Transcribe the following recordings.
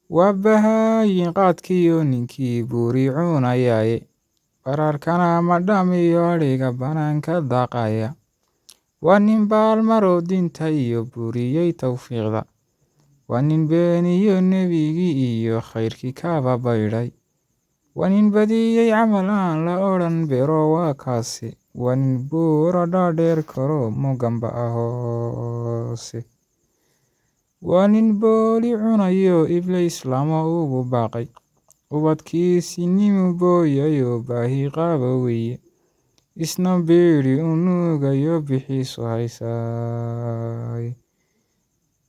Waa bahaayin qaadkiyo ninkii buuri cunayaaye. Baraarkana madhamiyo adhiga banaanka daaqaya. Waa nin baalmaroo diinta iyo buriyey tawfiiqda. Waa nin beeniyo nebigii iyo khayrkii kaba baydhay. Waa nin badiyey camal aan la odhan bero waa kaasi. Waa nin buura dhaadheer karo moganba ahoose. Waa nin booli cunayo iblays lama ugu baaqay. Ubadkiisi nimu booyayo baahi qaba weeye. Isna biidhi u nuugayo bixiisu haysaay.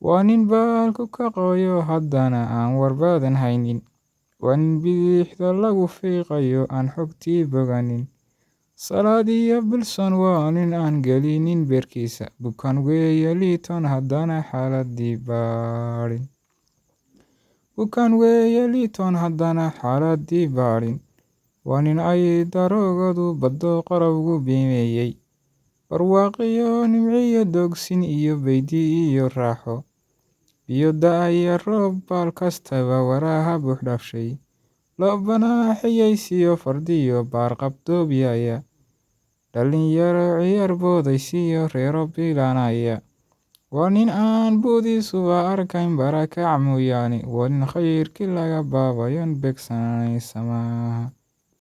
Waa nin baalku ka qoyo haddana aan warbadan haynin. Waa nin bidixda lagu fiiqayo aan xogtii boganin. Salaad iyo bilson waa nin aan gelinin beerkiisa. Bukaan weeye liiton haddana xaaladii baadhin. Bukaan weeye liiton haddana xaaladii baadhin. Waa nin ay daroogadu baddo qarowgu biimeeyey. Barwaaqiyo nimciyo doogsin iyo beydi iyo raaxo. Biyo da'aya roob baal kastaba waraha buux dhaafshay. Lo banaaxiyeysiyo fardiyo baarqab doobyaya. Dhalinyaro ciyaar boodaysiyo reero biilanaya. Waa nin aan budiisuba arkayn barakac mooyaane. Waa nin khayrkii laga baabayon beegsanayn samaha.